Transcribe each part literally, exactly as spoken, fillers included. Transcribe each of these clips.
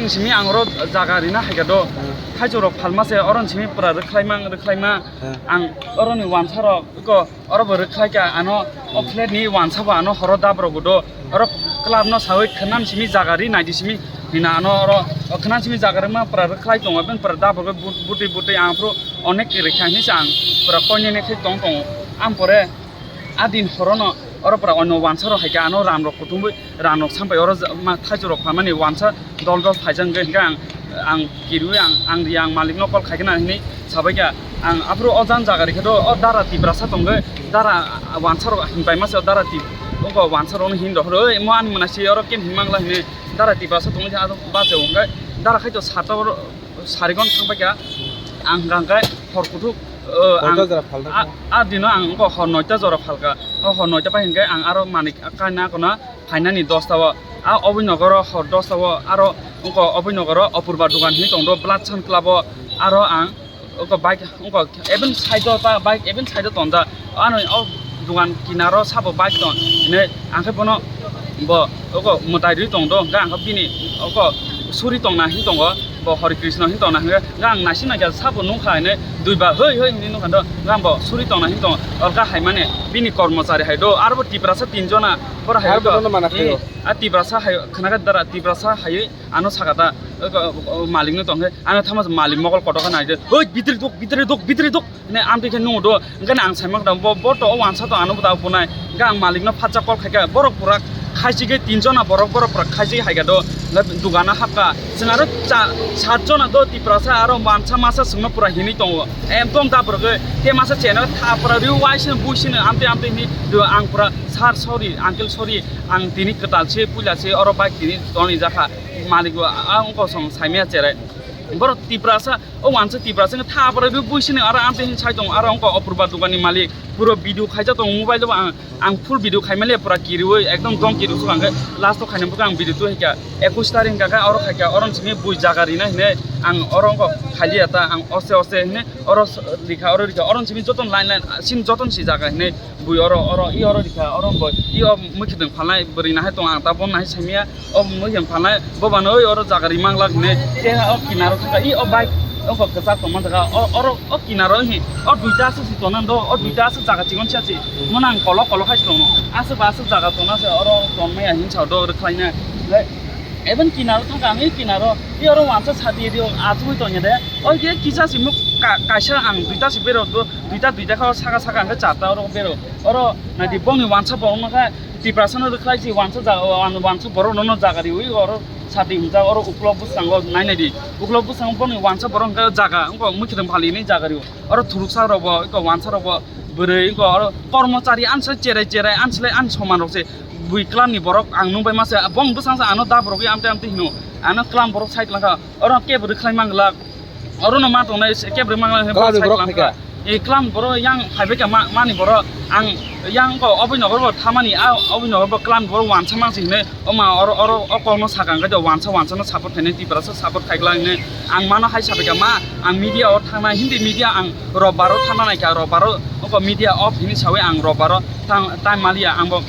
Simi ang oro jaga rina hai kha do. Hmm. Thaichuk rok phalma se oro simi pura rwkhlaima, rwkhlaima. Hmm. Ang oro ni wansa rok ko oro bo rwkhlai kha ano o flat ni wansa bo ano horo dab rok do. Oro club no sawi khwnam simi jaga ri nai di simi hina ano oro khwnam simi jaga rima pura rwkhlai tongo ben pura dab rok butwi butwi ang phuru onek rikha hinwi se ang pura koinene khe tong tongo. Ang pore a din horono oro pura ono wansa rok hai khe ano ram rok kuthumwi ram rok sampai oro ja-, ma thaichuk rok phalmani wansa dol dol phaijak hwnkhe hwnkhe ang, ang kirwi ang, ang ri ang malik no call khai khna hinwi sabai kha. Ang aphuru o jang jaga rikhe do o dara Tiprasa tongwi dara wansa rok hinpai masa dara Tip-, oko wansa rok hin rok oi mo ani mwnasi oro kem hin mangla hinwi dara Tiprasa tongwi khe ado bacha hwnkhe dara khai to sata oro Sarigon thang pai kha, ang hwnkha hwnkhe hor kuthuk, o, ang, Koita jora phalna a, kha? A dino ang wngkha hor noita jora phalkha. O hor noita pai hwnkhe ang aro manik kaina kono phainani dosta o. A Obinogoro hor dosta o, aro wngkha Obinogoro Apurba dogan hinwi tongdo, Blood Sun Club o. Aro ang wngkha bike, wngkha even side o ta bike, even side o tonda. Ano o dogan kinaro sabo bike tong hinwi ang khe bono bo oko mwtai rwi tong do, hwnkhe ang khe bini oko suri tongna hin tongo, bo Hare Krishna hin tongna hwnkhe, hwnkhe ang naising naikha sabo nukha hinwi duiba hoi hoi hinwi nukha do, hwnkhe ang bo suri tongna hin tongo, olka hai mane bini kormochari hai do, aro bo Tiprasa tin jona, boro hai Aro do, bono mana khaio? A Tiprasa hai khwna khe dara Tiprasa hai. Ano saka ta, o, o, o, malik no tong khe, ano thama malik mokol kotor khe nai de, "Oi, bidire duk, bidire duk, bidire duk," ne amtwi khe nung do, hwnkhe ang sai mak da, bo, bo to o wansa to ano bo da punai, hwnkhe ang malik no phatsa call khai kha, borok pura khaisi khe tin jona borok, borok pura khaisi hai kha do, hwnkhe dugano hap kha, chwng aro cha-, sat jona do Tiprasa aro wansa masa chwngno pura hinwi tongo, ekdom da borok khe, te masa cheno tha pura riu waisino buisino amtwi amtwi hinwi do, ang pura, "Sir, sorry, uncle, sorry." Ang tini kwtal se, puila se, oro bike tini tonwi jakha. Malik bo, a, wngkha song saimaya cherai. Borok Tiprasa, o wansa Tiprasa wngkha tha, borok bo buisini aro amtwi hin sai tongo, aro wngkha Apurba dogan ni malik. Puro video khaijak tongo mobile o, ang, ang full video khaimaliya, pura kiriwi, ekdom dom kiri sukha, hwnkhe last o khaina bwkha ang video tu hai kha. Ekus tarik hwnkha khe oro khai kha, oro simi bui jaga rina hinwi ang oro wngkha khaliya ta, ang ose ose hinwi oro s-, rikha, oro rikha, oro simi joto line line, sini joto si jaga hinwi. Bui oro, oro, i oro rikha, oro bo, i o mwkhitwng phalnai bwrwi nahai tong ang ta, bo nahai saimaya, o mwkhitwng phalnai, bo bano oi oro jaga ri manglak hinwi, te o kinaro thangkha, i o bike, o bo kwchak tongma jaga, o, oro, o kinaro hi, o duita aswk si tongna do, o duita aswk jaga chikon si asi, mono ang kolok kolok hai si tongo, aswk ba aswk jaga tongna se oro tongmaya hinwi sa do rwkhlaina, le, even kinaro thangkha ang, i kinaro, i oro wansa sadi rio achugwi tongya de, o khe kisa si muk ka-, kaisa ang duita si berok do, duita, duita kha o saka saka hwnkhe charta oro berok. Oro naidi bongni wansa borok no khe Tiprasa no rwkhlai si wansa jaga, wan-, wansa borok no no jaga riwi oro sati hwnjak oro uklok bwskango nai naidi. Uklok bwskango bongni wansa borok hwnkhe jaga wngkha mwkhitwng phalini jaga riwi. Oro thuruksa rok bo, eko wansa rok bo bwrwi, eko oro kormochari ansa cherai cherai anslai an soman rok se bui klam ni borok ang nung bai masa bong bwsang sa ano dab rogwi amte amte hino ano klam borok sai klang kha. Oro kebo rwkhlai manglak. Oro no ma tongnai se kebo rwkhlai manglak. Kebo rwkhlai manglak. E klam boro yang phaibai kha ma-, mani boro ang yang ko oboi nogor bo thamani a oboi nogor bo klam boro wansa mangsi hinwi oma oro oro o kok no sakang khe wansa wansa no support khainai Tiprasa support khaiglak hinwi ang mano hai sabai kha ma ang media o thangnai Hindi media ang robbaro thangna nai kha robbaro oko media off hinwi sawi ang robbaro tang time maliya ang bo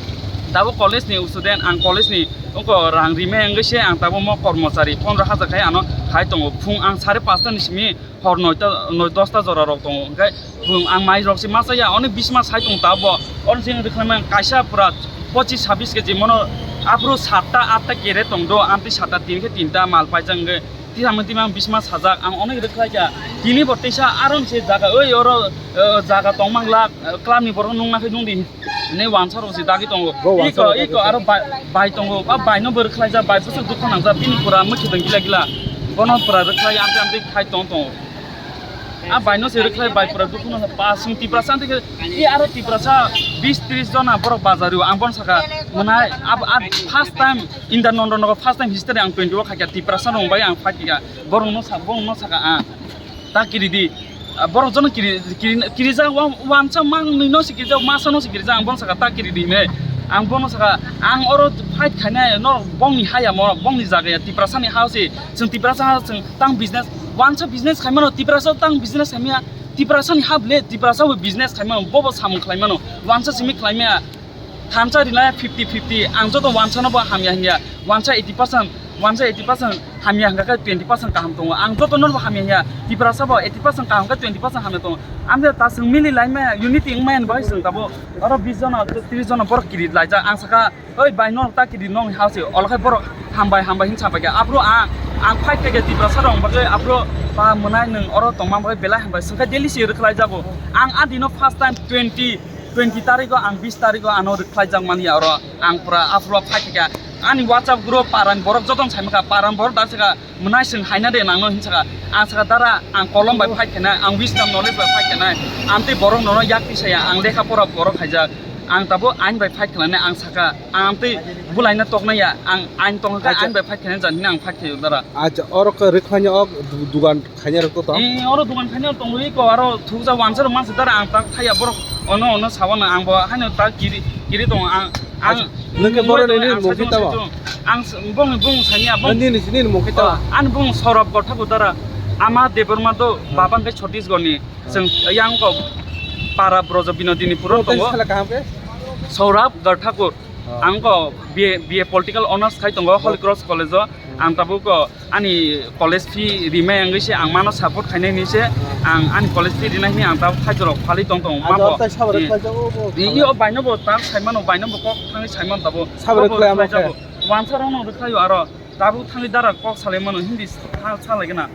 dabo college ni student ang college ni Wngkha rang rimai wngwi se ang tabuk mo kormochari pondro hajar khai ano khai tongo. Phung ang sare pasta ni simi hor noita, noi dosta jora rok tongo. Hwnkhe phung ang mai rok se masa ya, oni bisma sai tong tabuk. Oni se wngkha kaisa pura pochis sabis keji mono aphuru satta atta kere tong do, amtwi satta tin khe tinta mal paijak wngkhe. Tisa mung twi mang bisma sajak, ang onek rwkhlai kha. Tini bo tisa aron se jaga, oi oro, eh, jaga tong mang lak, eh, club ni borok nung nakhe nung di. Hwnwi wansa rok se dagi tongo. Bo wansa iko, rok iko dagi aro bai, bai tongo. A bai no bo rwkhlai jak, bai bwswk dukha nang jak, bini pura mwkhitwng gila gila. Bono pura rwkhlai amtwi amtwi khai tong tongo. A bai no se rwkhlai bai pura dukha nang jak. Ba sung Tiprasa amtwi khe, i aro Tiprasa bis tris jona borok bajario. Ang bono saka, mwnai, ab-, ab-, first time Inda nondo nogo first time history ang twenty o khaikha Tiprasa rong bai ang fight kha borok no sa borok no saka ang ta kiri di borok jono kiri kiri kiri ja wansa mang nui no sikiri ja masa no sikiri ja ang bono saka ta kiri di ne ang bono saka ang oro fight khainai no bongni haya mo bongni jaga ya Tiprasa ni ha se chwng Tiprasa ha chwng tang business wansa business khaimano Tiprasa tang business khaimya Tiprasa ni ha ble Tiprasa bo business khaimano bobo samung khlaimano wansa simi khlaimya Thansa rinai fifty fifty, ang joto wansano bo hamya hinya, wansa eighty percent, wansa eighty percent, hamya hwnkha khe twenty percent kaham tongo. Ang joto norbo hamya hiya, Tiprasa bo eighty percent kaham khe twenty percent hamya tongo. Amtwi ta chwng mili lai maya, unity wng maya ni bagwi chwng tabuk oro bis jona, tris jona borok kirit laijak. Ang sakha, "Oi bai, norok ta kirit nong ha se," olo khe borok, "Hambai, hambai," hin sapai khe. Aphuru ang, ang fight khe Tiprasa rok bagwi aphuru ba mwnai nwng oro tongma bagwi belai hambai. Chwng khe daily se rwkhlai jago. Ang a dino first time twenty, twenty tarikh o, ang bis tarikh o ano rwkhlai jak mani oro. Ang pura aphuru fight khe ani WhatsApp group parani borok joto sai mankha, parani borok da sakha, "Mwnai chwng haina de nangno," hin sakha. Ang sakha, "Dara, ang kolom bai fight khainai, ang wisdom knowledge bai fight khainai, amtwi borok nono yak tisaya, ang lekha pora borok khaijak, ang tabuk ain bai fight khlainai," ang sakha, "Ang amtwi bulaina toknai ya, ang ain tongkha khe ain bai fight khainai jan," hwnwi ang fight khaio dara. Acha, oro khe rwkhlaina ok du-, dugan khaina rok to tong? Ee, oro dugan khaina tongo, iko aro thukjak wansa rok mansa dara, ang tak thaya borok ono ono sabana, ang bo haino tak kiri kiri tongo, ang Ang nwng khe borok ni mung khe tamo? Ang bong bong sanya bong. Nini nini mung khe tamo? Ani bong Saurabh Gorthakur dara. Ama Debbarma do baban khe Chhattisgarh ni. Chwng yang ko para brojo Binodini puro tongo. Saurabh Gorthakur. Ang ko B A, B A political honors khai tongo Holy Cross College o. Ang tabuk ko ani college fee rimai wngwi se ang mano support khainai hinwi se ang ani college fee rinai hinwi ang tabuk khaijorok phalwi tong tongo. Mabo. Iyo baino bo tar saimano, baino bo kok thangwi saimano tabuk. Wansa rokno rwkhlaio aro tabuk thangwi dara kok salaimano hindi sa, sa laigena.